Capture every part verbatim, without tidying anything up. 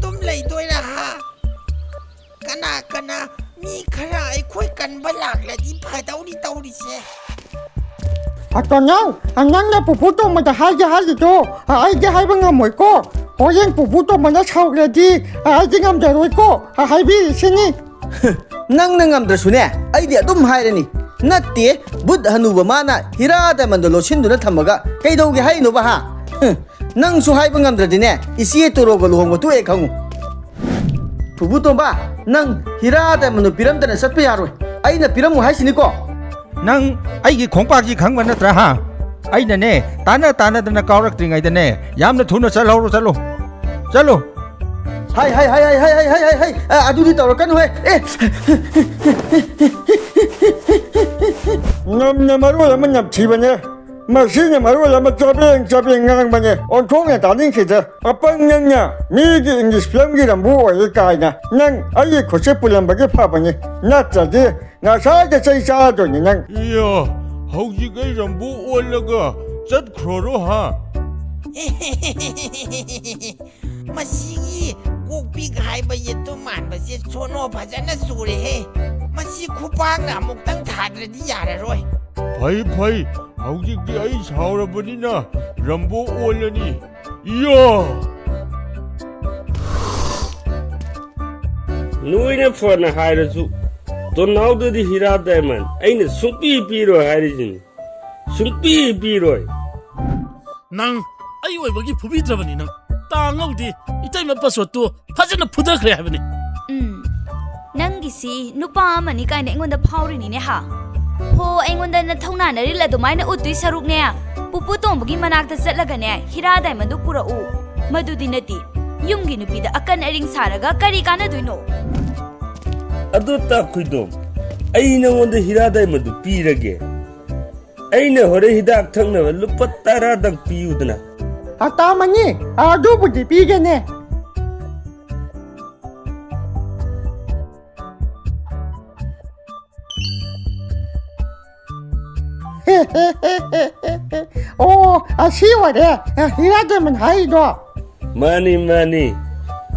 ꯑꯗꯨꯝ ꯂꯩꯗꯣꯏꯔꯥ ꯍꯥ? ꯀꯅꯥ ꯀꯅꯥ ꯃꯤ ꯈꯔ ꯑꯩꯈꯣꯏ ꯀꯟꯕ ꯂꯥꯛꯂꯗꯤ ꯐꯗꯧꯔꯤ ꯇꯧꯔꯤꯁꯦ꯫ ꯑꯇꯣꯅꯥꯎ, ꯅꯪꯅ ꯄꯨꯄꯨ ꯇꯣꯝꯕꯗ ꯍꯥꯏꯒꯦ ꯍꯥꯏꯔꯤꯗꯣ ꯑꯩꯗꯤ ꯍꯥꯏꯕ ꯉꯝꯃꯣꯏꯀꯣ꯫ ꯍꯣꯔꯦꯟ ꯄꯨꯄꯨ ꯇꯣꯝꯕꯅ ꯁꯥꯎꯔꯗꯤ ꯑꯩꯗꯤ ꯉꯝꯖꯔꯣꯏꯀꯣ꯫ ꯍꯥꯏꯕꯤꯔꯤꯁꯤꯅꯤ꯫ ꯅꯪꯅ ꯉꯝꯗ꯭ꯔꯁꯨꯅꯦ, ꯑꯩꯗꯤ ꯑꯗꯨꯝ ꯍꯥꯏꯔꯅꯤ꯫ ꯅꯠꯇꯦ, ꯕꯨꯠ ꯍꯅꯨꯕ ꯃꯥꯅ ꯍꯤꯔꯥ ꯗꯥꯏꯃꯟꯗꯣ ꯂꯣꯠꯁꯤꯟꯗꯨꯅ ꯊꯝꯃꯒ ꯀꯩꯗꯧꯒꯦ ꯍꯥꯏꯅꯣꯕ ꯍꯥ? ꯍꯨꯝ, ꯅꯪꯁꯨ ꯍꯥꯏꯕ ꯉꯝꯗ꯭ꯔꯗꯤꯅꯦ, ꯏꯆꯦ ꯇꯣꯔꯣꯒ ꯂꯨꯍꯣꯡꯕ ꯇꯣꯛꯑꯦ ꯈꯪꯉꯨ꯫ ꯄꯨꯄꯨ ꯇꯣꯝꯕ, ꯅꯪ ꯍꯤꯔꯥ ꯗꯥꯏꯃꯟꯗꯣ ꯄꯤꯔꯝꯗꯅ ꯆꯠꯄ ꯌꯥꯔꯣꯏ꯫ ꯑꯩꯅ ꯄꯤꯔꯝꯃꯨ ꯍꯥꯏꯁꯤꯅꯤꯀꯣ꯫ ꯅꯪ ꯑꯩꯒꯤ ꯈꯣꯡꯄꯥꯛꯁꯤ ꯈꯪꯕ ꯅꯠꯇ꯭ꯔꯥ ꯍꯥ? ꯑꯩꯅꯅꯦ, ꯇꯥꯅ ꯇꯥꯅꯗꯅ ꯀꯥꯎꯔꯛꯇ꯭ꯔꯤꯉꯩꯗꯅꯦ, ꯌꯥꯝꯅ ꯊꯨꯅ ꯆꯠꯍꯧꯔꯣ, ꯆꯠꯂꯣ꯫ ꯆꯠꯂꯣ꯫ ꯍꯥꯏ, ꯍꯥꯏ, ꯍꯥꯏ, ꯍꯥꯏ, ꯍꯥꯏ, ꯍꯥꯏ, ꯍꯥꯏ, ꯍꯥꯏ, ꯑ, ꯑꯗꯨꯗꯤ ꯇꯧꯔꯛꯀꯅꯨꯍꯦ꯫ ꯑꯦ꯫ ꯅꯝꯅ ꯃꯔꯣꯜ ꯑꯃ ꯅꯝꯊꯤꯕꯅꯦ꯫ ꯃꯁꯤꯅ ꯃꯔꯣꯜ ꯑꯃ ꯆꯕꯦꯡ ꯆꯕꯦꯡ ꯉꯥꯡꯕꯅꯦ꯫ ꯑꯣꯟꯊꯣꯛꯅ ꯇꯥꯅꯤꯡꯈꯤꯗ꯭ꯔꯦ꯫ ꯑꯄꯪ ꯅꯪꯅ ꯃꯤꯒꯤ ꯏꯪꯂꯤꯁ ꯐꯤꯂꯝꯒꯤ ꯔꯝꯕꯨ ꯑꯣꯏꯔꯦ ꯀꯥꯏꯅ꯫ ꯅꯪ ꯑꯩꯒꯤ ꯈꯨꯠꯁꯦ ꯄꯨꯜꯂꯝꯕꯒꯤ ꯐꯕꯅꯤ꯫ ꯅꯠꯇ꯭ꯔꯗꯤ ꯉꯁꯥꯏꯗ ꯆꯩ ꯆꯥꯗꯣꯏꯅꯤ ꯅꯪ꯫ ꯏꯌꯥ, ꯍꯧꯖꯤꯛ ꯑꯩ ꯔꯝꯕꯨ ꯑꯣꯜꯂꯒ ꯆꯠꯈ꯭ꯔꯣꯔꯣ ꯍꯥ? ꯃꯁꯤꯒꯤ ꯀꯣꯛꯄꯤꯒ ꯍꯥꯏꯕ ꯌꯦꯇꯨꯝ ꯃꯥꯟꯕꯁꯦ ꯁꯣꯅꯣ ꯐꯖꯅ ꯆꯨꯔꯦꯍꯦ꯫ ꯃꯁꯤ ꯈꯨꯄꯥꯛꯅ ꯑꯃꯨꯛꯇꯪ ꯊꯥꯗ꯭ꯔꯗꯤ ꯌꯥꯔꯔꯣꯏ꯫ ꯐꯩ, ꯐꯩ, ꯍꯧꯖꯤꯛꯇꯤ ꯑꯩ ꯁꯥꯎꯔꯕꯅꯤꯅ ꯔꯝꯕꯣ ꯑꯣꯜꯂꯅꯤ꯫ ꯏꯌꯥ! ꯅꯣꯏꯅ ꯐꯅ ꯍꯥꯏꯔꯁꯨ, ꯇꯣꯟꯅꯥꯎꯗꯗꯤ ꯍꯤꯔꯥ ꯗꯥꯏꯃꯟ ꯑꯩꯅ ꯁꯨꯡꯄꯤ ꯄꯤꯔꯣꯏ ꯍꯥꯏꯔꯤꯁꯤꯅꯤ꯫ ꯁꯨꯡꯄꯤ ꯄꯤꯔꯣꯏ꯫ ꯅꯪ ꯑꯩ ꯑꯣꯏꯕꯒꯤ ꯐꯨꯕꯤꯗ꯭ꯔꯕꯅꯤ ꯅꯪ꯫ ꯇꯥꯡꯉꯧꯗꯤ ꯏꯇꯩꯃ ꯄꯁꯣꯠꯇꯨ ꯐꯖꯅ ꯐꯨꯊꯈ꯭ꯔꯦ ꯍꯥꯏꯕꯅꯤ꯫ ꯎꯝ, ꯅꯪꯒꯤꯁꯤ ꯅꯨꯄꯥ ꯑꯃꯅꯤ ꯀꯥꯏꯅ ꯑꯩꯉꯣꯟꯗ ꯐꯥꯎꯔꯤꯅꯤꯅꯦ ꯍꯥ? ꯍꯣ, ꯑꯩꯉꯣꯟꯗ ꯅꯊꯧꯅꯥ ꯅꯔꯤꯜ ꯑꯗꯨꯃꯥꯏꯅ ꯎꯠꯇꯣꯏ ꯁꯔꯨꯛꯅꯦ, ꯄꯨꯄꯨ ꯇꯣꯝꯕꯒꯤ ꯃꯅꯥꯛꯇ ꯆꯠꯂꯒꯅꯦ, ꯍꯤꯔꯥ ꯗꯥꯏꯃꯟꯗꯨ ꯄꯨꯔꯛꯎ꯫ ꯃꯗꯨꯗꯤ ꯅꯠꯇꯦ, ꯌꯨꯝꯒꯤ ꯅꯨꯄꯤꯗ ꯑꯀꯟ ꯑꯔꯤꯡ ꯁꯥꯔꯒ ꯀꯔꯤ ꯀꯥꯟꯅꯗꯣꯏꯅꯣ? ꯑꯗꯣ ꯇꯥ ꯈꯨꯏꯗꯣꯝ, ꯑꯩ ꯅꯉꯣꯟꯗ ꯍꯤꯔꯥ ꯗꯥꯏꯃꯟꯗꯨ ꯄꯤꯔꯒꯦ꯫ ꯑꯩꯅ ꯍꯣꯔꯦꯟ ꯍꯤꯗꯥꯛ ꯊꯛꯅꯕ ꯂꯨꯄꯥ ꯇꯔꯥꯗꯪ ꯄꯤꯌꯨꯗꯅ꯫ ꯑꯇꯥꯃꯅꯤ, ꯑꯗꯨꯕꯨꯗꯤ ꯄꯤꯒꯦꯅꯦ꯫ ꯑꯣ, ꯑꯁꯤ ꯑꯣꯏꯔꯦ, ꯍꯤꯔꯥ ꯗꯥꯏꯃꯟ ꯍꯥꯏꯔꯤꯗꯣ꯫ ꯃꯥꯅꯤ, ꯃꯥꯅꯤ꯫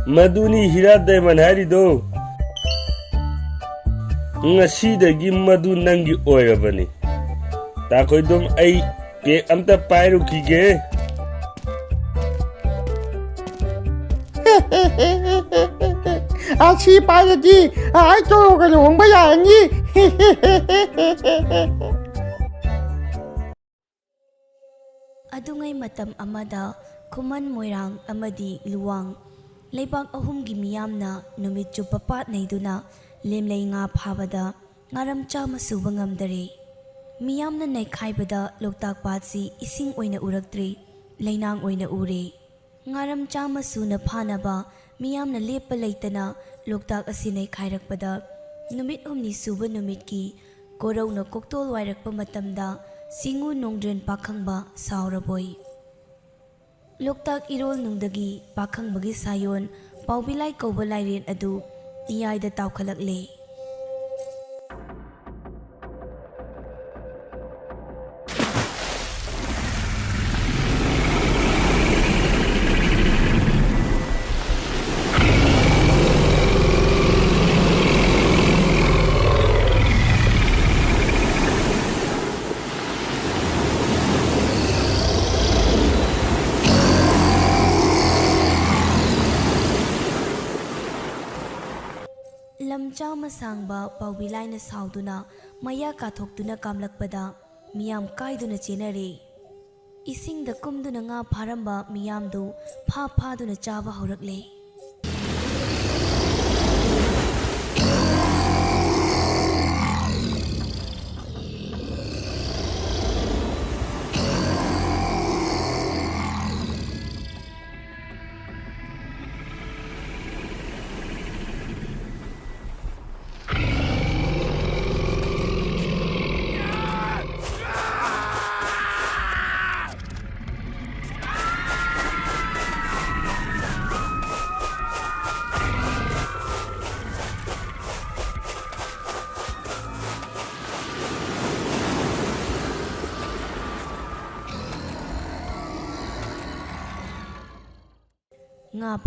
ꯃꯗꯨꯅꯤ ꯍꯤꯔꯥ ꯗꯥꯏꯃꯟ ꯍꯥꯏꯔꯤꯗꯣ꯫ ꯉꯁꯤꯗꯒꯤ ꯃꯗꯨ ꯅꯪꯒꯤ ꯑꯣꯏꯔꯕꯅꯤ꯫ ꯇꯥꯈꯣꯏꯗꯨꯝ, ꯑꯩ ꯄꯦꯛ ꯑꯝꯇ ꯄꯥꯏꯔꯨꯈꯤꯒꯦ꯫ ꯑꯁꯤ ꯄꯥꯏꯔꯗꯤ ꯑꯩ ꯇꯣꯔꯣꯒ ꯂꯨꯍꯣꯡꯕ ꯌꯥꯔꯅꯤ꯫ ꯑꯗꯨꯉꯩ ꯃꯇꯝ ꯑꯃꯗ ꯈꯨꯃꯟ, ꯃꯣꯏꯔꯥꯡ ꯑꯃꯗꯤ ꯂꯨꯋꯥꯡ ꯂꯩꯕꯥꯛ ꯑꯍꯨꯝꯒꯤ ꯃꯤꯌꯥꯝꯅ ꯅꯨꯃꯤꯠ ꯆꯨꯞꯄ ꯄꯥꯠ ꯅꯩꯗꯨꯅ ꯂꯦꯝꯂꯩ ꯉꯥ ꯐꯥꯕꯗ ꯉꯥꯔꯝ ꯆꯥꯝꯃ ꯁꯨꯕ ꯉꯝꯗꯔꯦ꯫ ꯃꯤꯌꯥꯝꯅ ꯅꯩꯈꯥꯏꯕꯗ ꯂꯣꯛꯇꯥꯛ ꯄꯥꯠꯁꯤ ꯏꯁꯤꯡ ꯑꯣꯏꯅ ꯎꯔꯛꯇ꯭ꯔꯦ, ꯂꯩꯅꯥꯡ ꯑꯣꯏꯅ ꯎꯔꯦ꯫ ꯉꯥꯔꯝ ꯆꯥꯝꯃ ꯁꯨꯅ ꯐꯥꯅꯕ ꯃꯤꯌꯥꯝꯅ ꯂꯦꯞꯄ ꯂꯩꯇꯅ ꯂꯣꯛꯇꯥꯛ ꯑꯁꯤ ꯅꯩꯈꯥꯏꯔꯛꯄꯗ, ꯅꯨꯃꯤꯠ ꯍꯨꯝꯅꯤ ꯁꯨꯕ ꯅꯨꯃꯤꯠꯀꯤ ꯀꯣꯔꯧꯅ ꯀꯣꯛꯇꯣꯜ ꯋꯥꯏꯔꯛꯄ ꯃꯇꯝꯗ ꯁꯤꯡꯉꯨ ꯅꯣꯡꯗ꯭ꯔꯦꯟ ꯄꯥꯈꯪꯕ ꯁꯥꯎꯔꯕꯣꯏ꯫ ꯂꯣꯛꯇꯥꯛ ꯏꯔꯣꯜ ꯅꯨꯡꯗꯒꯤ ꯄꯥꯈꯪꯕꯒꯤ ꯁꯥꯌꯣꯟ ꯄꯥꯎꯕꯤꯂꯥꯏ ꯀꯧꯕ ꯂꯥꯏꯔꯦꯟ ꯑꯗꯨ ꯏꯌꯥꯏꯗ ꯇꯥꯎꯈꯠꯂꯛꯂꯦ꯫ ꯂꯝ ꯆꯥꯝꯃ ꯁꯥꯡꯕ ꯄꯥꯎꯕꯤꯂꯥꯏꯅ ꯁꯥꯎꯗꯨꯅ ꯃꯌꯥ ꯀꯥꯊꯣꯛꯇꯨꯅ ꯀꯥꯝꯂꯛꯄꯗ ꯃꯤꯌꯥꯝ ꯀꯥꯏꯗꯨꯅ ꯆꯦꯟꯅꯔꯦ꯫ ꯏꯁꯤꯡꯗ ꯀꯨꯝꯗꯨꯅ ꯉꯥ ꯐꯥꯔꯝꯕ ꯃꯤꯌꯥꯝꯗꯨ ꯐꯥ ꯐꯥꯗꯨꯅ ꯆꯥꯕ ꯍꯧꯔꯛꯂꯦ꯫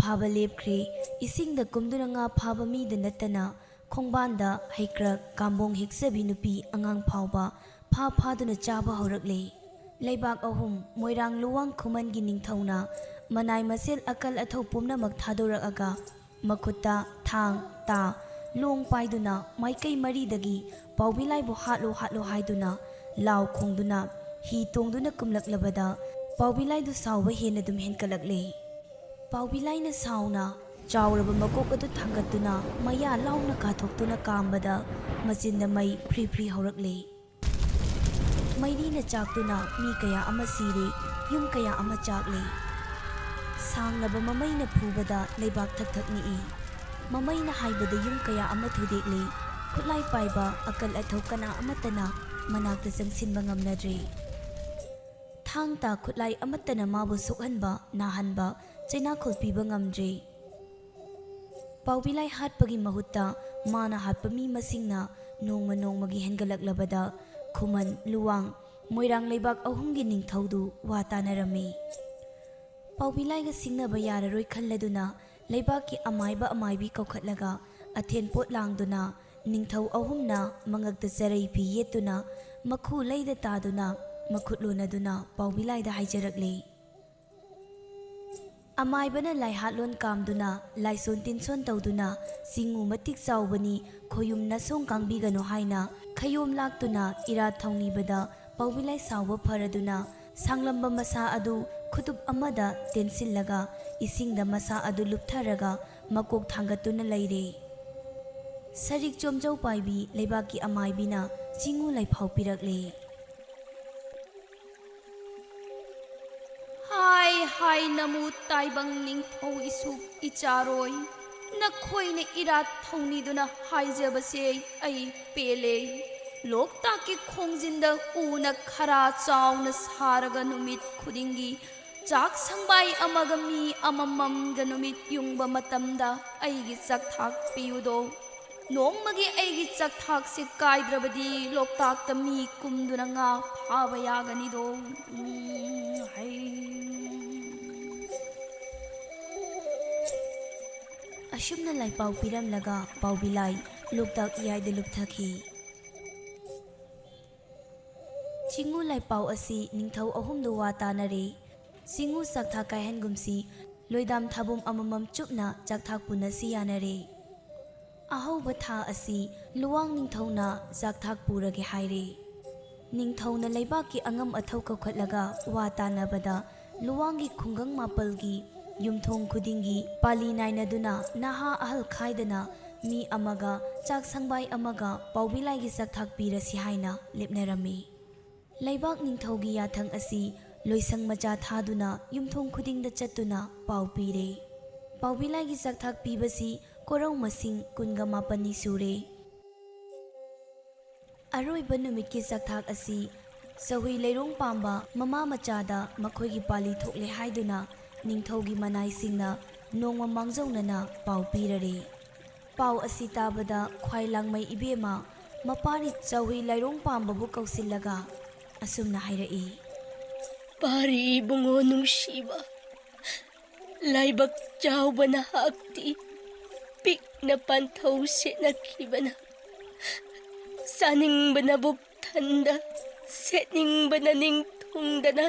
ꯐꯥꯕ ꯂꯦꯞꯈ꯭ꯔꯦ꯫ ꯏꯁꯤꯡꯗ ꯀꯨꯝꯗꯨꯅ ꯉꯥ ꯐꯥꯕ ꯃꯤꯗ ꯅꯠꯇꯅ ꯈꯣꯡꯕꯥꯟꯗ ꯍꯩꯀ꯭ꯔꯛ, ꯀꯥꯝꯕꯣꯡ ꯍꯦꯛꯆꯕꯤ ꯅꯨꯄꯤ ꯑꯉꯥꯡ ꯐꯥꯎꯕ ꯐꯥ ꯐꯥꯗꯨꯅ ꯆꯥꯕ ꯍꯧꯔꯛꯂꯦ꯫ ꯂꯩꯕꯥꯛ ꯑꯍꯨꯝ, ꯃꯣꯏꯔꯥꯡ, ꯂꯨꯋꯥꯡ, ꯈꯨꯃꯟꯒꯤ ꯅꯤꯡꯊꯧꯅ ꯃꯅꯥꯏ ꯃꯁꯤꯜ ꯑꯀꯜ ꯑꯊꯧ ꯄꯨꯝꯅꯃꯛ ꯊꯥꯗꯣꯔꯛꯑꯒ ꯃꯈꯨꯠꯇ ꯊꯥꯡ, ꯇꯥ, ꯂꯣꯡ ꯄꯥꯏꯗꯨꯅ ꯃꯥꯏꯀꯩ ꯃꯔꯤꯗꯒꯤ ꯄꯥꯎꯕꯤꯂꯥꯏꯕꯨ ꯍꯥꯠꯂꯣ ꯍꯥꯠꯂꯣ ꯍꯥꯏꯗꯨꯅ ꯂꯥꯎ ꯈꯣꯡꯗꯨꯅ ꯍꯤ ꯇꯣꯡꯗꯨꯅ ꯀꯨꯝꯂꯛꯂꯕꯗ ꯄꯥꯎꯕꯤꯂꯥꯏꯗꯨ ꯁꯥꯎꯕ ꯍꯦꯟꯅ ꯑꯗꯨꯝ ꯍꯦꯟꯀꯠꯂꯛꯂꯦ꯫ ꯄꯥꯎꯕꯤꯂꯥꯏꯅ ꯁꯥꯎꯅ ꯆꯥꯎꯔꯕ ꯃꯀꯣꯛ ꯑꯗꯨ ꯊꯥꯡꯒꯠꯇꯨꯅ ꯃꯌꯥ ꯂꯥꯎꯅ ꯀꯥꯊꯣꯛꯇꯨꯅ ꯀꯥꯝꯕꯗ ꯃꯆꯤꯟꯗ ꯃꯩ ꯐ꯭ꯔꯤ ꯐ꯭ꯔꯤ ꯍꯧꯔꯛꯂꯦ꯫ ꯃꯩꯔꯤꯅ ꯆꯥꯛꯇꯨꯅ ꯃꯤ ꯀꯌꯥ ꯑꯃ ꯁꯤꯔꯦ, ꯌꯨꯝ ꯀꯌꯥ ꯑꯃ ꯆꯥꯛꯂꯦ꯫ ꯁꯥꯡꯂꯕ ꯃꯃꯩꯅ ꯐꯨꯕꯗ ꯂꯩꯕꯥꯛ ꯊꯛ ꯊꯛ ꯅꯤꯛꯏ꯫ ꯃꯃꯩꯅ ꯍꯥꯏꯕꯗ ꯌꯨꯝ ꯀꯌꯥ ꯑꯃ ꯊꯨꯗꯦꯛꯂꯦ꯫ ꯈꯨꯠꯂꯥꯏ ꯄꯥꯏꯕ ꯑꯀꯜ ꯑꯊꯧ ꯀꯅꯥ ꯑꯃꯠꯇꯅ ꯃꯅꯥꯛꯇ ꯆꯪꯁꯤꯟꯕ ꯉꯝꯅꯗ꯭ꯔꯦ꯫ ꯊꯥꯡ ꯇꯥ ꯈꯨꯠꯂꯥꯏ ꯑꯃꯠꯇꯅ ꯃꯥꯕꯨ ꯁꯣꯛꯍꯟꯕ, ꯅꯥꯍꯟꯕ, ꯆꯩꯅꯥꯈꯣꯜ ꯄꯤꯕ ꯉꯝꯗ꯭ꯔꯦ꯫ ꯄꯥꯎꯕꯤꯂꯥꯏ ꯍꯥꯠꯄꯒꯤ ꯃꯍꯨꯠꯇ ꯃꯥꯅ ꯍꯥꯠꯄ ꯃꯤ ꯃꯁꯤꯡꯅ ꯅꯣꯡꯃ ꯅꯣꯡꯃꯒꯤ ꯍꯦꯟꯒꯠꯂꯛꯂꯕꯗ ꯈꯨꯃꯟ, ꯂꯨꯋꯥꯡ, ꯃꯣꯏꯔꯥꯡ ꯂꯩꯕꯥꯛ ꯑꯍꯨꯝꯒꯤ ꯅꯤꯡꯊꯧꯗꯨ ꯋꯥ ꯇꯥꯅꯔꯝꯃꯤ꯫ ꯄꯥꯎꯕꯤꯂꯥꯏꯒ ꯁꯤꯡꯅꯕ ꯌꯥꯔꯔꯣꯏ ꯈꯜꯂꯗꯨꯅ ꯂꯩꯕꯥꯛꯀꯤ ꯑꯃꯥꯏꯕ ꯑꯃꯥꯏꯕꯤ ꯀꯧꯈꯠꯂꯒ ꯑꯊꯦꯟ ꯄꯣꯠ ꯂꯥꯡꯗꯨꯅ ꯅꯤꯡꯊꯧ ꯑꯍꯨꯝꯅ ꯃꯉꯛꯇ ꯆꯔꯩ ꯐꯤ ꯌꯦꯠꯇꯨꯅ ꯃꯈꯨ ꯂꯩꯗ ꯇꯥꯗꯨꯅ ꯃꯈꯨꯠ ꯂꯣꯟꯅꯗꯨꯅ ꯄꯥꯎꯕꯤꯂꯥꯏꯗ ꯍꯥꯏꯖꯔꯛꯂꯦ꯫ ꯑꯃꯥꯏꯕꯅ ꯂꯥꯏꯍꯥꯠꯂꯣꯟ ꯀꯥꯝꯗꯨꯅ ꯂꯥꯏꯁꯣꯟ ꯇꯤꯟꯁꯣꯟ ꯇꯧꯗꯨꯅ ꯆꯤꯡꯉꯨ ꯃꯇꯤꯛ ꯆꯥꯎꯕꯅꯤ, ꯈꯣꯌꯨꯝ ꯅꯁꯣꯡ ꯀꯥꯡꯕꯤꯒꯅꯨ ꯍꯥꯏꯅ ꯈꯌꯣꯝ ꯂꯥꯛꯇꯨꯅ ꯏꯔꯥꯠ ꯊꯧꯅꯤꯕꯗ ꯄꯥꯎꯕꯤꯂꯥꯏ ꯁꯥꯎꯕ ꯐꯔꯗꯨꯅ ꯁꯥꯡꯂꯝꯕ ꯃꯁꯥ ꯑꯗꯨ ꯈꯨꯇꯨꯞ ꯑꯃꯗ ꯇꯦꯟꯁꯤꯜꯂꯒ ꯏꯁꯤꯡꯗ ꯃꯁꯥ ꯑꯗꯨ ꯂꯨꯞꯊꯔꯒ ꯃꯀꯣꯛ ꯊꯥꯡꯒꯠꯇꯨꯅ ꯂꯩꯔꯦ꯫ ꯁꯔꯤꯛ ꯆꯣꯝꯖꯧ ꯄꯥꯏꯕꯤ ꯂꯩꯕꯥꯛꯀꯤ ꯑꯃꯥꯏꯕꯤꯅ ꯆꯤꯡꯉꯨ ꯂꯩꯐꯥꯎ ꯄꯤꯔꯛꯂꯦ꯫ ꯍꯥꯏ ꯍꯥꯏ ꯅꯃꯨ ꯇꯥꯏꯕꯪ ꯅꯤꯡꯊꯧ ꯏꯁꯨ ꯏꯆꯥꯔꯣꯏ, ꯅꯈꯣꯏꯅ ꯏꯔꯥꯠ ꯊꯧꯅꯤꯗꯨꯅ ꯍꯥꯏꯖꯕꯁꯦ ꯑꯩ ꯄꯦꯜꯂꯦ꯫ ꯂꯣꯛꯇꯥꯛꯀꯤ ꯈꯣꯡꯖꯤꯟꯗ ꯎꯅ ꯈꯔ ꯆꯥꯎꯅ ꯁꯥꯔꯒ ꯅꯨꯃꯤꯠ ꯈꯨꯗꯤꯡꯒꯤ ꯆꯥꯛ ꯁꯪꯕꯥꯏ ꯑꯃꯒ ꯃꯤ ꯑꯃꯃꯝꯒ ꯅꯨꯃꯤꯠ ꯌꯨꯡꯕ ꯃꯇꯝꯗ ꯑꯩꯒꯤ ꯆꯥꯛꯊꯥꯛ ꯄꯤꯌꯨꯗꯣ꯫ ꯅꯣꯡꯃꯒꯤ ꯑꯩꯒꯤ ꯆꯥꯛꯊꯥꯛꯁꯦ ꯀꯥꯏꯗ꯭ꯔꯕꯗꯤ ꯂꯣꯛꯇꯥꯛꯇ ꯃꯤ ꯀꯨꯝꯗꯨꯅ ꯉꯥ ꯐꯥꯕ ꯌꯥꯒꯅꯤꯗꯣ꯫ ꯎꯝ, ꯍꯩ꯫ ꯑꯁꯨꯝꯅ ꯂꯥꯏꯄꯥꯎ ꯄꯤꯔꯝꯂꯒ ꯄꯥꯎꯕꯤꯂꯥꯏ ꯂꯣꯛꯇꯥꯛ ꯏꯌꯥꯏꯗ ꯂꯨꯞꯊꯈꯤ꯫ ꯆꯤꯡꯉꯨ ꯂꯥꯏꯄꯥꯎ ꯑꯁꯤ ꯅꯤꯡꯊꯧ ꯑꯍꯨꯝꯗ ꯋꯥ ꯇꯥꯅꯔꯦ꯫ ꯆꯤꯡꯉꯨ ꯆꯥꯛꯊꯥꯛ ꯀꯥꯏꯍꯟꯒꯨꯝꯁꯤ, ꯂꯣꯏꯗꯥꯝ ꯊꯥꯕꯨꯝ ꯑꯃꯃꯝ ꯆꯨꯞꯅ ꯆꯥꯛꯊꯥꯛ ꯄꯨꯅꯁꯤ ꯌꯥꯅꯔꯦ꯫ ꯑꯍꯧꯕ ꯊꯥ ꯑꯁꯤ ꯂꯨꯋꯥꯡ ꯅꯤꯡꯊꯧꯅ ꯆꯥꯛꯊꯥꯛ ꯄꯨꯔꯒꯦ ꯍꯥꯏꯔꯦ꯫ ꯅꯤꯡꯊꯧꯅ ꯂꯩꯕꯥꯛꯀꯤ ꯑꯉꯝ ꯑꯊꯧ ꯀꯧꯈꯠꯂꯒ ꯋꯥ ꯇꯥꯅꯕꯗ ꯂꯨꯋꯥꯡꯒꯤ ꯈꯨꯡꯒꯪ ꯃꯥꯄꯜꯒꯤ ꯌꯨꯝꯊꯣꯡ ꯈꯨꯗꯤꯡꯒꯤ ꯄꯥꯂꯤ ꯅꯥꯏꯅꯗꯨꯅ ꯅꯍꯥ ꯑꯍꯜ ꯈꯥꯏꯗꯅ ꯃꯤ ꯑꯃꯒ ꯆꯥꯛ ꯁꯪꯕꯥꯏ ꯑꯃꯒ ꯄꯥꯎꯕꯤꯂꯥꯏꯒꯤ ꯆꯥꯛꯊꯥꯛ ꯄꯤꯔꯁꯤ ꯍꯥꯏꯅ ꯂꯦꯞꯅꯔꯝꯃꯤ꯫ ꯂꯩꯕꯥꯛ ꯅꯤꯡꯊꯧꯒꯤ ꯌꯥꯊꯪ ꯑꯁꯤ ꯂꯣꯏꯁꯪ ꯃꯆꯥ ꯊꯥꯗꯨꯅ ꯌꯨꯝꯊꯣꯡ ꯈꯨꯗꯤꯡꯗ ꯆꯠꯇꯨꯅ ꯄꯥꯎ ꯄꯤꯔꯦ꯫ ꯄꯥꯎꯕꯤꯂꯥꯏꯒꯤ ꯆꯥꯛꯊꯥꯛ ꯄꯤꯕꯁꯤ ꯀꯣꯔꯧ ꯃꯁꯤꯡ ꯀꯨꯟꯒ ꯃꯥꯄꯟꯅꯤ ꯁꯨꯔꯦ꯫ ꯑꯔꯣꯏꯕ ꯅꯨꯃꯤꯠꯀꯤ ꯆꯥꯛꯊꯥꯛ ꯑꯁꯤ ꯆꯧꯍꯨꯏ ꯂꯩꯔꯣꯡ ꯄꯥꯝꯕ ꯃꯃꯥ ꯃꯆꯥꯗ ꯃꯈꯣꯏꯒꯤ ꯄꯥꯂꯤ ꯊꯣꯛꯂꯦ ꯍꯥꯏꯗꯨꯅ ꯅꯤꯡꯊꯧꯒꯤ ꯃꯅꯥꯏꯁꯤꯡꯅ ꯅꯣꯡꯃ ꯃꯥꯡꯖꯧꯅꯅ ꯄꯥꯎ ꯄꯤꯔꯔꯦ꯫ ꯄꯥꯎ ꯑꯁꯤ ꯇꯥꯕꯗ ꯈ꯭ꯋꯥꯏ ꯂꯥꯡꯃꯩ ꯏꯕꯦꯝꯃ ꯃꯄꯥꯔꯤ ꯆꯧꯍꯨꯏ ꯂꯩꯔꯣꯡ ꯄꯥꯝꯕꯕꯨ ꯀꯧꯁꯤꯜꯂꯒ ꯑꯁꯨꯝꯅ ꯍꯥꯏꯔꯛꯏ꯫ ꯄꯥꯔꯤ ꯏꯕꯨꯡꯉꯣ ꯅꯨꯡꯁꯤꯕ, ꯂꯥꯏꯕꯛ ꯆꯥꯎꯕ ꯅꯍꯥꯛꯇꯤ ꯄꯤꯛꯅ ꯄꯥꯟꯊꯧ ꯁꯦꯠꯅꯈꯤꯕꯅ, ꯆꯥꯅꯤꯡꯕꯅ ꯕꯨꯛ ꯊꯟꯗ, ꯁꯦꯠꯅꯤꯡꯕꯅ ꯅꯤꯡ ꯊꯨꯡꯗꯅ,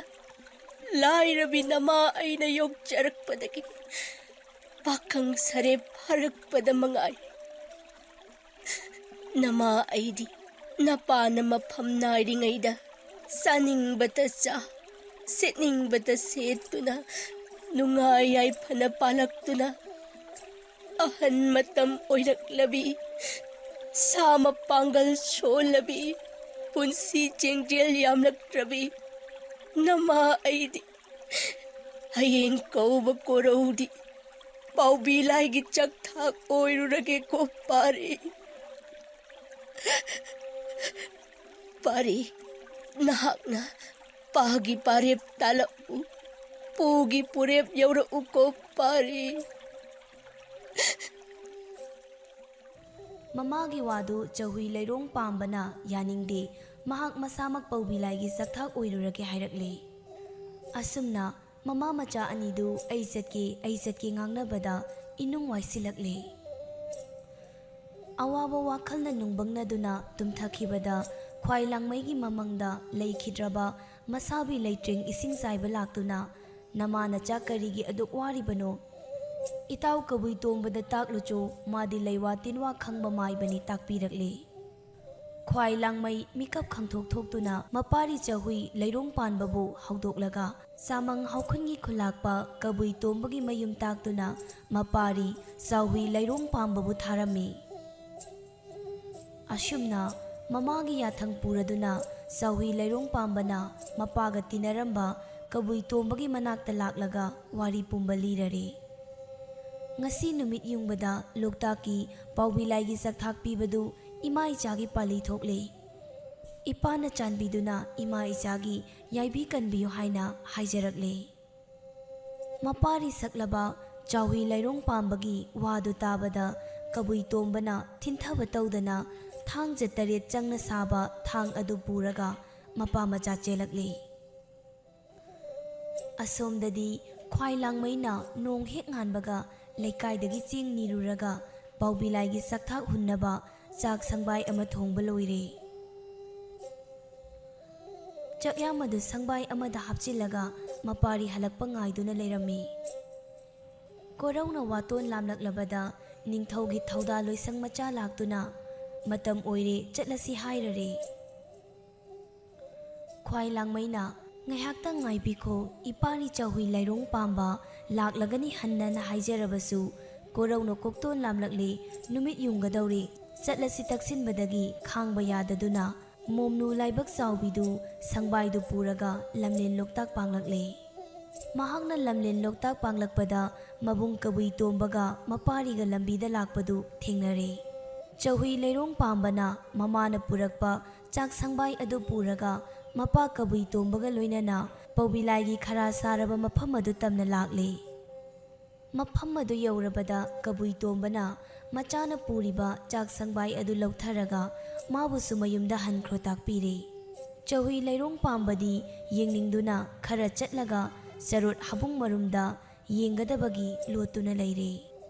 ꯂꯥꯏꯔꯕꯤ ꯅꯃꯥ ꯑꯩꯅ ꯌꯣꯛꯆꯔꯛꯄꯗꯒꯤ ꯄꯥꯈꯪ ꯁꯔꯦꯞ ꯐꯥꯔꯛꯄꯗ ꯃꯉꯥꯏ꯫ ꯅꯃꯥ ꯑꯩꯗꯤ ꯅꯄꯥꯅ ꯃꯐꯝ ꯅꯥꯏꯔꯤꯉꯩꯗ ꯆꯥꯅꯤꯡꯕꯇ ꯆꯥ, ꯁꯦꯠꯅꯤꯡꯕꯇ ꯁꯦꯠꯇꯨꯅ, ꯅꯨꯡꯉꯥꯏ ꯌꯥꯏꯐꯅ ꯄꯥꯜꯂꯛꯇꯨꯅ, ꯑꯍꯟ ꯃꯇꯝ ꯑꯣꯏꯔꯛꯂꯕꯤ, ꯁꯥ ꯃꯄꯥꯡꯒꯜ ꯁꯣꯜꯂꯕꯤ, ꯄꯨꯟꯁꯤ ꯆꯦꯡꯖꯦꯜ ꯌꯥꯝꯂꯛꯇ꯭ꯔꯕꯤ ꯅꯃꯥ ꯑꯩꯗꯤ ꯍꯌꯦꯡ ꯀꯧꯕ ꯀꯣꯔꯧꯗꯤ ꯄꯥꯎꯕꯤ ꯂꯥꯏꯒꯤ ꯆꯥꯛꯊꯥꯛ ꯑꯣꯏꯔꯨꯔꯒꯦꯀꯣ ꯄꯥꯔꯤ꯫ ꯄꯥꯔꯤ, ꯅꯍꯥꯛꯅ ꯄꯥꯒꯤ ꯄꯥꯔꯦꯞ ꯇꯥꯜꯂꯛꯎ, ꯄꯨꯒꯤ ꯄꯨꯔꯦꯞ ꯌꯧꯔꯛꯎꯀꯣ ꯄꯥꯔꯤ꯫ ꯃꯃꯥꯒꯤ ꯋꯥꯗꯨ ꯆꯧꯍꯨꯏ ꯂꯩꯔꯣꯡ ꯄꯥꯝꯕꯅ ꯌꯥꯅꯤꯡꯗꯦ꯫ ꯃꯍꯥꯛ ꯃꯁꯥꯃꯛ ꯄꯥꯎꯕꯤ ꯂꯥꯏꯒꯤ ꯆꯥꯛꯊꯥꯛ ꯑꯣꯏꯔꯨꯔꯒꯦ ꯍꯥꯏꯔꯛꯂꯦ꯫ ꯑꯁꯨꯝꯅ ꯃꯃꯥ ꯃꯆꯥ ꯑꯅꯤꯗꯨ "ꯑꯩ ꯆꯠꯀꯦ, ꯑꯩ ꯆꯠꯀꯦ" ꯉꯥꯡꯅꯕꯗ ꯏꯅꯨꯡ ꯋꯥꯏꯁꯤꯜꯂꯛꯂꯦ꯫ ꯑꯋꯥꯕ ꯋꯥꯈꯜꯅ ꯅꯨꯡꯕꯪꯅꯗꯨꯅ ꯇꯨꯝꯊꯈꯤꯕꯗ ꯈ꯭ꯋꯥꯏ ꯂꯥꯡꯃꯩꯒꯤ ꯃꯃꯪꯗ ꯂꯩꯈꯤꯗ꯭ꯔꯕ ꯃꯁꯥꯕꯤ ꯂꯩꯇ꯭ꯔꯦꯡ ꯏꯁꯤꯡ ꯆꯥꯏꯕ ꯂꯥꯛꯇꯨꯅ, "ꯅꯃꯥ ꯅꯆꯥ ꯀꯔꯤꯒꯤ ꯑꯗꯨꯛ ꯋꯥꯔꯤꯕꯅꯣ? ꯏꯇꯥꯎ ꯀꯕꯨꯏ ꯇꯣꯝꯕꯗ ꯇꯥꯛꯂꯨꯆꯣ, ꯃꯥꯗꯤ ꯂꯩꯋꯥ ꯇꯤꯟꯋꯥ ꯈꯪꯕ ꯃꯥꯏꯕꯅꯤ" ꯇꯥꯛꯄꯤꯔꯛꯂꯦ꯫ ꯈ꯭ꯋꯥꯏ ꯂꯥꯡꯃꯩ ꯃꯤꯀꯞ ꯈꯪꯊꯣꯛ ꯊꯣꯛꯇꯨꯅ ꯃꯄꯥꯔꯤ ꯆꯥꯍꯨꯏ ꯂꯩꯔꯣꯡ ꯄꯥꯟꯕꯕꯨ ꯍꯧꯗꯣꯛꯂꯒ ꯆꯥꯃꯪ ꯍꯧꯈꯨꯟꯒꯤ ꯈꯨꯂꯥꯛꯄ ꯀꯕꯨꯏ ꯇꯣꯝꯕꯒꯤ ꯃꯌꯨꯝ ꯇꯥꯛꯇꯨꯅ ꯃꯄꯥꯔꯤ ꯆꯥꯍꯨꯏ ꯂꯩꯔꯣꯡ ꯄꯥꯝꯕꯕꯨ ꯊꯥꯔꯝꯃꯤ꯫ ꯑꯁꯨꯝꯅ ꯃꯃꯥꯒꯤ ꯌꯥꯊꯪ ꯄꯨꯔꯗꯨꯅ ꯆꯥꯍꯨꯏ ꯂꯩꯔꯣꯡ ꯄꯥꯝꯕꯅ ꯃꯄꯥꯒ ꯇꯤꯟꯅꯔꯝꯕ ꯀꯕꯨꯏ ꯇꯣꯝꯕꯒꯤ ꯃꯅꯥꯛꯇ ꯂꯥꯛꯂꯒ ꯋꯥꯔꯤ ꯄꯨꯝꯕ ꯂꯤꯔꯔꯦ꯫ ꯉꯁꯤ ꯅꯨꯃꯤꯠ ꯌꯨꯡꯕꯗ ꯂꯣꯛꯇꯥꯛꯀꯤ ꯄꯥꯎꯕꯤ ꯂꯥꯏꯒꯤ ꯆꯥꯛꯊꯥꯛ ꯄꯤꯕꯗꯨ ꯏꯃꯥ ꯏꯆꯥꯒꯤ ꯄꯥꯜꯂꯤ ꯊꯣꯛꯂꯦ꯫ ꯏꯄꯥꯅ ꯆꯥꯟꯕꯤꯗꯨꯅ ꯏꯃꯥ ꯏꯆꯥꯒꯤ ꯌꯥꯏꯕꯤ ꯀꯟꯕꯤꯌꯨ ꯍꯥꯏꯅ ꯍꯥꯏꯖꯔꯛꯂꯦ꯫ ꯃꯄꯥꯔꯤ ꯁꯛꯂꯕ ꯆꯥꯍꯨꯏ ꯂꯩꯔꯣꯡ ꯄꯥꯝꯕꯒꯤ ꯋꯥꯗꯨ ꯇꯥꯕꯗ ꯀꯕꯨꯏ ꯇꯣꯝꯕꯅ ꯊꯤꯟꯊꯕ ꯇꯧꯗꯅ ꯊꯥꯡꯖ ꯇꯔꯦꯠ ꯆꯪꯅ ꯁꯥꯕ ꯊꯥꯡ ꯑꯗꯨ ꯄꯨꯔꯒ ꯃꯄꯥ ꯃꯆꯥ ꯆꯦꯜꯂꯛꯂꯦ꯫ ꯑꯁꯣꯝꯗꯗꯤ ꯈ꯭ꯋꯥꯏ ꯂꯥꯡꯃꯩꯅ ꯅꯣꯡ ꯍꯦꯛ ꯉꯥꯟꯕꯒ ꯂꯩꯀꯥꯏꯗꯒꯤ ꯆꯦꯡ ꯅꯤꯔꯨꯔꯒ ꯄꯥꯎꯕꯤ ꯂꯥꯏꯒꯤ ꯆꯥꯛꯊꯥꯛ ꯍꯨꯟꯅꯕ ꯆꯥꯛ ꯁꯪꯕꯥꯏ ꯑꯃ ꯊꯣꯡꯕ ꯂꯣꯏꯔꯦ꯫ ꯆꯥꯛꯌꯥꯝ ꯑꯗꯨ ꯁꯪꯕꯥꯏ ꯑꯃꯗ ꯍꯥꯞꯆꯤꯜꯂꯒ ꯃꯄꯥꯔꯤ ꯍꯜꯂꯛꯄ ꯉꯥꯏꯗꯨꯅ ꯂꯩꯔꯝꯃꯤ꯫ ꯀꯣꯔꯧꯅ ꯋꯥꯇꯣꯟ ꯂꯥꯝꯂꯛꯂꯕꯗ ꯅꯤꯡꯊꯧꯒꯤ ꯊꯧꯗꯥ ꯂꯣꯏꯁꯪ ꯃꯆꯥ ꯂꯥꯛꯇꯨꯅ, "ꯃꯇꯝ ꯑꯣꯏꯔꯦ, ꯆꯠꯂꯁꯤ" ꯍꯥꯏꯔꯔꯦ꯫ ꯈ꯭ꯋꯥꯏ ꯂꯥꯡꯃꯩꯅ, "ꯉꯥꯏꯍꯥꯛꯇꯪ ꯉꯥꯏꯕꯤꯈꯣ, ꯏꯄꯥꯔꯤ ꯆꯥꯍꯨꯏ ꯂꯩꯔꯣꯡ ꯄꯥꯝꯕ ꯂꯥꯛꯂꯒꯅꯤ" ꯍꯟꯅꯅ ꯍꯥꯏꯖꯔꯕꯁꯨ, ꯀꯣꯔꯧꯅ "ꯀꯣꯛꯇꯣꯟ ꯂꯥꯝꯂꯛꯂꯦ, ꯅꯨꯃꯤꯠ ꯌꯨꯡꯒꯗꯧꯔꯦ, ꯆꯠꯂꯁꯤ" ꯇꯛꯁꯤꯟꯕꯗꯒꯤ ꯈꯥꯡꯕ ꯌꯥꯗꯗꯨꯅ ꯃꯣꯝꯅꯨ ꯂꯥꯏꯕꯛ ꯆꯥꯎꯕꯤꯗꯨ ꯁꯪꯕꯥꯏꯗꯨ ꯄꯨꯔꯒ ꯂꯝꯂꯦꯟ ꯂꯣꯛꯇꯥꯛ ꯄꯥꯡꯂꯛꯂꯦ꯫ ꯃꯍꯥꯛꯅ ꯂꯝꯂꯦꯟ ꯂꯣꯛꯇꯥꯛ ꯄꯥꯡꯂꯛꯄꯗ ꯃꯕꯨꯡ ꯀꯕꯨꯏ ꯇꯣꯝꯕꯒ ꯃꯄꯥꯔꯤꯒ ꯂꯝꯕꯤꯗ ꯂꯥꯛꯄꯗꯨ ꯊꯦꯡꯅꯔꯦ꯫ ꯆꯥꯍꯨꯏ ꯂꯩꯔꯣꯡ ꯄꯥꯝꯕꯅ ꯃꯃꯥꯅ ꯄꯨꯔꯛꯄ ꯆꯥꯛ ꯁꯪꯕꯥꯏ ꯑꯗꯨ ꯄꯨꯔꯒ ꯃꯄꯥ ꯀꯕꯨꯏ ꯇꯣꯝꯕꯒ ꯂꯣꯏꯅꯅ ꯄꯧꯕꯤꯂꯥꯏꯒꯤ ꯈꯔꯥ ꯁꯥꯔꯕ ꯃꯐꯝ ꯑꯗꯨ ꯇꯝꯅ ꯂꯥꯛꯂꯦ꯫ ꯃꯐꯝ ꯑꯗꯨ ꯌꯧꯔꯕꯗ ꯀꯕꯨꯏ ꯇꯣꯝꯕꯅ ꯃꯆꯥꯅ ꯄꯨꯔꯤꯕ ꯆꯥꯛ ꯁꯪꯕꯥꯏ ꯑꯗꯨ ꯂꯧꯊꯔꯒ ꯃꯥꯕꯨꯁꯨ ꯃꯌꯨꯝꯗ ꯍꯟꯈ꯭ꯔꯣ ꯇꯥꯛꯄꯤꯔꯦ꯫ ꯆꯥꯍꯨꯏ ꯂꯩꯔꯣꯡ ꯄꯥꯝꯕꯗꯤ ꯌꯦꯡꯅꯤꯡꯗꯨꯅ ꯈꯔ ꯆꯠꯂꯒ ꯆꯔꯨꯠ ꯍꯥꯕꯨꯡ ꯃꯔꯨꯝꯗ ꯌꯦꯡꯒꯗꯕꯒꯤ ꯂꯣꯠꯇꯨꯅ ꯂꯩꯔꯦ꯫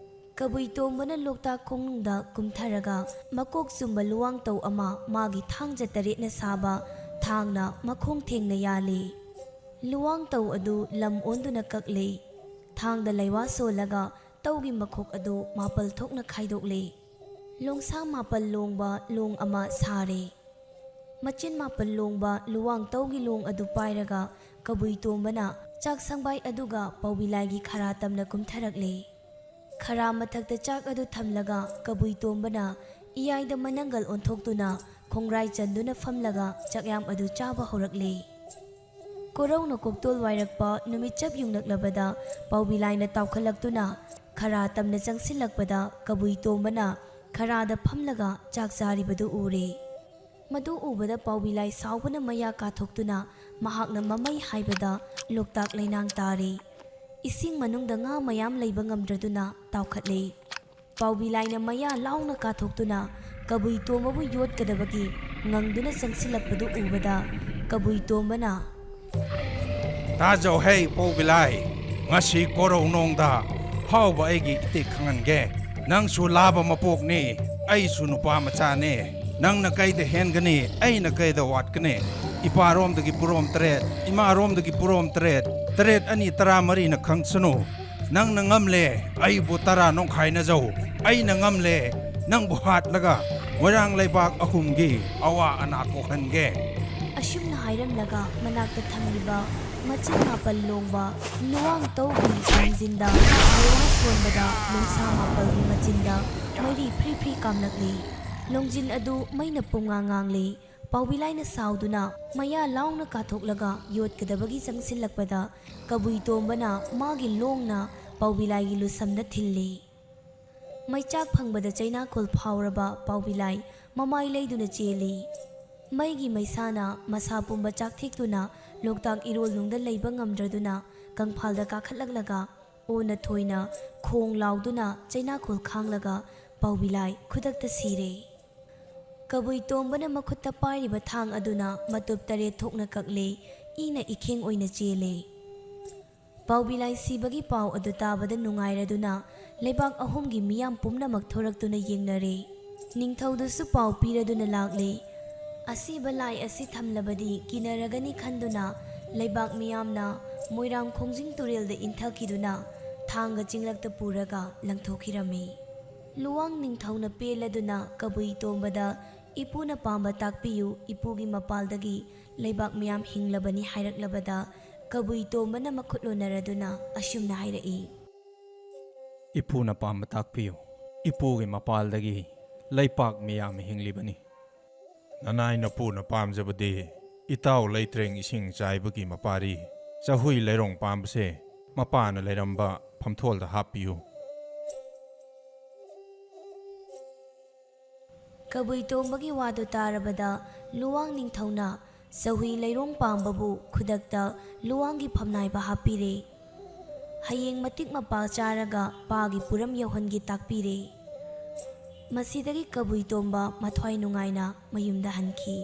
ꯀꯕꯨꯏ ꯇꯣꯝꯕꯅ ꯂꯣꯛꯇꯥꯛ ꯈꯣꯡꯅꯨꯡꯗ ꯀꯨꯝꯊꯔꯒ ꯃꯀꯣꯛ ꯆꯨꯝꯕ ꯂꯨꯋꯥꯡ ꯇꯧ ꯑꯃ ꯃꯥꯒꯤ ꯊꯥꯡꯖ ꯇꯔꯦꯠꯅ ꯁꯥꯕ ꯊꯥꯡꯅ ꯃꯈꯣꯡ ꯊꯦꯡꯅ ꯌꯥꯜꯂꯤ꯫ ꯂꯨꯋꯥꯡ ꯇꯧ ꯑꯗꯨ ꯂꯝ ꯑꯣꯟꯗꯨꯅ ꯀꯛꯂꯤ꯫ ꯊꯥꯡꯗ ꯂꯩꯋꯥ ꯁꯣꯜꯂꯒ ꯇꯧꯒꯤ ꯃꯈꯣꯛ ꯑꯗꯨ ꯃꯥꯄꯜ ꯊꯣꯛꯅ ꯈꯥꯏꯗꯣꯛꯂꯤ꯫ ꯂꯣꯡꯁꯥ ꯃꯥꯄꯜ ꯂꯣꯡꯕ ꯂꯣꯡ ꯑꯃ ꯁꯥꯔꯦ꯫ ꯃꯆꯤꯟ ꯃꯥꯄꯜ ꯂꯣꯡꯕ ꯂꯨꯋꯥꯡ ꯇꯧꯒꯤ ꯂꯣꯡ ꯑꯗꯨ ꯄꯥꯏꯔꯒ ꯀꯕꯨꯏ ꯇꯣꯝꯕꯅ ꯆꯥꯛ ꯁꯪꯕꯥꯏ ꯑꯗꯨꯒ ꯄꯥꯎꯕꯤꯂꯥꯏꯒꯤ ꯈꯔꯥ ꯇꯝꯅ ꯀꯨꯝꯊꯔꯛꯂꯦ꯫ ꯈꯔꯥ ꯃꯊꯛꯇ ꯆꯥꯛ ꯑꯗꯨ ꯊꯝꯂꯒ ꯀꯕꯨꯏ ꯇꯣꯝꯕꯅ ꯏꯌꯥꯏꯗ ꯃꯅꯪꯒꯜ ꯑꯣꯟꯊꯣꯛꯇꯨꯅ ꯈꯣꯡꯔꯥꯏ ꯆꯟꯗꯨꯅ ꯐꯝꯂꯒ ꯆꯥꯛꯌꯥꯝ ꯑꯗꯨ ꯆꯥꯕ ꯍꯧꯔꯛꯂꯦ꯫ ꯀꯣꯔꯧꯅ ꯀꯣꯛꯇꯣꯜ ꯋꯥꯏꯔꯛꯄ ꯅꯨꯃꯤꯠ ꯆꯞ ꯌꯨꯡꯂꯛꯂꯕꯗ ꯄꯥꯎꯕꯤꯂꯥꯏꯅ ꯇꯥꯎꯈꯠꯂꯛꯇꯨꯅ ꯈꯔꯥ ꯇꯝꯅ ꯆꯪꯁꯤꯜꯂꯛꯄꯗ ꯀꯕꯨꯏ ꯇꯣꯝꯕꯅ ꯈꯔꯥꯗ ꯐꯝꯂꯒ ꯆꯥꯛ ꯆꯥꯔꯤꯕꯗꯨ ꯎꯔꯦ꯫ ꯃꯗꯨ ꯎꯕꯗ ꯄꯥꯎꯕꯤꯂꯥꯏ ꯁꯥꯎꯕꯅ ꯃꯌꯥ ꯀꯥꯊꯣꯛꯇꯨꯅ ꯃꯍꯥꯛꯅ ꯃꯃꯩ ꯍꯥꯏꯕꯗ ꯂꯣꯛꯇꯥꯛ ꯂꯩꯅꯥꯡ ꯇꯥꯔꯦ꯫ ꯏꯁꯤꯡ ꯃꯅꯨꯡꯗ ꯉꯥ ꯃꯌꯥꯝ ꯂꯩꯕ ꯉꯝꯗ꯭ꯔꯗꯨꯅ ꯇꯥꯎꯈꯠꯂꯦ꯫ ꯄꯥꯎꯕꯤꯂꯥꯏꯅ ꯃꯌꯥ ꯂꯥꯎꯅ ꯀꯥꯊꯣꯛꯇꯨꯅ ꯀꯕꯨꯏ ꯇꯣꯝꯕꯕꯨ ꯌꯣꯠꯀꯗꯕꯒꯤ ꯉꯪꯗꯨꯅ ꯆꯪꯁꯤꯜꯂꯛꯄꯗꯨ ꯎꯕꯗ ꯀꯕꯨꯏ ꯇꯣꯝꯕꯅ, "ꯇꯥꯖꯧ ꯍꯦ ꯄꯧꯕꯤꯂꯥꯏ, ꯉꯁꯤ ꯀꯣꯔꯧꯅꯣꯡꯗ ꯐꯥꯎꯕ ꯑꯩꯒꯤ ꯏꯇꯤꯛ ꯈꯪꯍꯟꯒꯦ꯫ ꯅꯪꯁꯨ ꯂꯥꯕ ꯃꯄꯣꯛꯅꯤ, ꯑꯩꯁꯨ ꯅꯨꯄꯥ ꯃꯆꯥꯅꯦ꯫ ꯅꯪꯅ ꯀꯩꯗ ꯍꯦꯟꯒꯅꯤ, ꯑꯩꯅ ꯀꯩꯗ ꯋꯥꯠꯀꯅꯤ? ꯏꯄꯥꯔꯣꯝꯗꯒꯤ ꯄꯨꯔꯣꯝ ꯇꯔꯦꯠ, ꯏꯃꯥꯔꯣꯝꯗꯒꯤ ꯄꯨꯔꯣꯝ ꯇꯔꯦꯠ, ꯇꯔꯦꯠ ꯑꯅꯤ ꯇꯔꯥꯃꯔꯤꯅ ꯈꯪꯁꯅꯨ꯫ ꯅꯪꯅ ꯉꯝꯂꯦ, ꯑꯩꯕꯨ ꯇꯔꯥ ꯅꯣꯡꯈꯥꯏꯅꯖꯧ꯫ ꯑꯩꯅ ꯉꯝꯂꯦ, ꯅꯪꯕꯨ ꯍꯥꯠꯂꯒ ꯃꯣꯏꯔꯥꯡ ꯂꯩꯕꯥꯛ ꯑꯍꯨꯝꯒꯤ ꯑꯋꯥ ꯑꯅꯥ ꯀꯣꯛꯍꯟꯒꯦ"꯫ ꯑꯁꯨꯝꯅ ꯍꯥꯏꯔꯝꯂꯒ ꯃꯅꯥꯛꯇ ꯊꯝꯂꯤꯕ ꯃꯆꯤꯟ ꯃꯥꯄꯜ ꯂꯣꯡꯕ ꯂꯨꯋꯥꯡ ꯇꯧꯒꯤ ꯂꯣꯡꯖꯤꯟꯗ ꯃꯩꯋꯥ ꯁꯣꯟꯕꯗ ꯂꯣꯡꯁꯥ ꯃꯥꯄꯜꯒꯤ ꯃꯆꯤꯟꯗ ꯃꯩꯔꯤ ꯐ꯭ꯔꯤ ꯐ꯭ꯔꯤ ꯀꯥꯝꯂꯛꯂꯤ꯫ ꯂꯣꯡꯖꯤꯟ ꯑꯗꯨ ꯃꯩꯅ ꯄꯨꯝꯉꯥ ꯉꯥꯡꯂꯤ꯫ ꯄꯥꯎꯕꯤꯂꯥꯏꯅ ꯁꯥꯎꯗꯨꯅ ꯃꯌꯥ ꯂꯥꯎꯅ ꯀꯥꯊꯣꯛꯂꯒ ꯌꯣꯠꯀꯗꯕꯒꯤ ꯆꯪꯁꯤꯜꯂꯛꯄꯗ ꯀꯕꯨꯏ ꯇꯣꯝꯕꯅ ꯃꯥꯒꯤ ꯂꯣꯡꯅ ꯄꯥꯎꯕꯤꯂꯥꯏꯒꯤ ꯂꯨꯁꯝꯗ ꯊꯤꯜꯂꯤ꯫ ꯃꯩꯆꯥꯛ ꯐꯪꯕꯗ ꯆꯩꯅꯥꯈꯣꯜ ꯐꯥꯎꯔꯕ ꯄꯥꯎꯕꯤꯂꯥꯏ ꯃꯃꯥꯏ ꯂꯩꯗꯨꯅ ꯆꯦꯜꯂꯤ꯫ ꯃꯩꯒꯤ ꯃꯩꯁꯥꯅ ꯃꯁꯥ ꯄꯨꯝꯕ ꯆꯥꯛꯊꯦꯛꯇꯨꯅ ꯂꯣꯛꯇꯥꯛ ꯏꯔꯣꯜꯅꯨꯡꯗ ꯂꯩꯕ ꯉꯝꯗ꯭ꯔꯗꯨꯅ ꯀꯪꯐꯥꯜꯗ ꯀꯥꯈꯠꯂꯛꯂꯒ ꯑꯣꯟꯅ ꯊꯣꯏꯅ ꯈꯣꯡ ꯂꯥꯎꯗꯨꯅ ꯆꯩꯅꯥꯈꯣꯜ ꯈꯥꯡꯂꯒ ꯄꯥꯎꯕꯤꯂꯥꯏ ꯈꯨꯗꯛꯇ ꯁꯤꯔꯦ꯫ ꯀꯕꯨꯏ ꯇꯣꯝꯕꯅ ꯃꯈꯨꯠꯇ ꯄꯥꯏꯔꯤꯕ ꯊꯥꯡ ꯑꯗꯨꯅ ꯃꯇꯨꯞ ꯇꯔꯦꯠ ꯊꯣꯛꯅ ꯀꯛꯂꯦ, ꯏꯅ ꯏꯈꯦꯡ ꯑꯣꯏꯅ ꯆꯦꯜꯂꯦ꯫ ꯄꯥꯎꯕꯤꯂꯥꯏ ꯁꯤꯕꯒꯤ ꯄꯥꯎ ꯑꯗꯨ ꯇꯥꯕꯗ ꯅꯨꯡꯉꯥꯏꯔꯗꯨꯅ ꯂꯩꯕꯥꯛ ꯑꯍꯨꯝꯒꯤ ꯃꯤꯌꯥꯝ ꯄꯨꯝꯅꯃꯛ ꯊꯣꯔꯛꯇꯨꯅ ꯌꯦꯡꯅꯔꯦ꯫ ꯅꯤꯡꯊꯧꯗꯁꯨ ꯄꯥꯎ ꯄꯤꯔꯗꯨꯅ ꯂꯥꯛꯂꯦ꯫ ꯑꯁꯤꯕ ꯂꯥꯏ ꯑꯁꯤ ꯊꯝꯂꯕꯗꯤ ꯀꯤꯅꯔꯒꯅꯤ ꯈꯟꯗꯨꯅ ꯂꯩꯕꯥꯛ ꯃꯤꯌꯥꯝꯅ ꯃꯣꯏꯔꯥꯡ ꯈꯣꯡꯖꯤꯡ ꯇꯨꯔꯦꯜꯗ ꯏꯟꯊꯈꯤꯗꯨꯅ ꯊꯥꯡꯒ ꯆꯤꯡꯂꯛꯇ ꯄꯨꯔꯒ ꯂꯪꯊꯣꯛꯈꯤꯔꯝꯃꯤ꯫ ꯂꯨꯋꯥꯡ ꯅꯤꯡꯊꯧꯅ ꯄꯦꯜꯂꯗꯨꯅ ꯀꯕꯨꯏ ꯇꯣꯝꯕꯗ "ꯏꯄꯨꯅ ꯄꯥꯝꯕ ꯇꯥꯛꯄꯤꯌꯨ, ꯏꯄꯨꯒꯤ ꯃꯄꯥꯜꯗꯒꯤ ꯂꯩꯕꯥꯛ ꯃꯤꯌꯥꯝ ꯍꯤꯡꯂꯕꯅꯤ" ꯍꯥꯏꯔꯛꯂꯕꯗ ꯀꯕꯨꯏ ꯇꯣꯝꯕꯅ ꯃꯈꯨꯠ ꯂꯣꯟꯅꯔꯗꯨꯅ ꯑꯁꯨꯝꯅ ꯍꯥꯏꯔꯛꯏ꯫ "ꯏꯄꯨꯅ ꯄꯥꯝꯕ ꯇꯥꯛꯄꯤꯌꯨ, ꯏꯄꯨꯒꯤ ꯃꯄꯥꯜꯗꯒꯤ ꯂꯩꯄꯥꯛ ꯃꯤꯌꯥꯝ ꯍꯤꯡꯂꯤꯕꯅꯤ꯫ ꯅꯅꯥꯏ ꯅꯄꯨꯅ ꯄꯥꯝꯖꯕꯗꯤ ꯏꯇꯥꯎ ꯂꯩꯇ꯭ꯔꯦꯡ ꯏꯁꯤꯡ ꯆꯥꯏꯕꯒꯤ ꯃꯄꯥꯔꯤ ꯆꯥꯍꯨꯏ ꯂꯩꯔꯣꯡ ꯄꯥꯝꯕꯁꯦ ꯃꯄꯥꯅ ꯂꯩꯔꯝꯕ ꯐꯝꯊꯣꯜꯗ ꯍꯥꯞꯄꯤꯌꯨ꯫" ꯀꯕꯨꯏ ꯇꯣꯝꯕꯒꯤ ꯋꯥꯗꯨ ꯇꯥꯔꯕꯗ ꯂꯨꯋꯥꯡ ꯅꯤꯡꯊꯧꯅ ꯆꯥꯍꯨꯏ ꯂꯩꯔꯣꯡ ꯄꯥꯝꯕꯕꯨ ꯈꯨꯗꯛꯇ ꯂꯨꯋꯥꯡꯒꯤ ꯐꯝꯅꯥꯏꯕ ꯍꯥꯞꯄꯤꯔꯦ꯫ ꯍꯌꯦꯡ ꯃꯇꯤꯛ ꯃꯄꯥ ꯆꯥꯔꯒ ꯄꯥꯒꯤ ꯄꯨꯔꯝ ꯌꯧꯍꯟꯒꯦ ꯇꯥꯛꯄꯤꯔꯦ꯫ ꯃꯁꯤꯗꯒꯤ ꯀꯕꯨꯏ ꯇꯣꯝꯕ ꯃꯊ꯭ꯋꯥꯏ ꯅꯨꯡꯉꯥꯏꯅ ꯃꯌꯨꯝꯗ ꯍꯟꯈꯤ꯫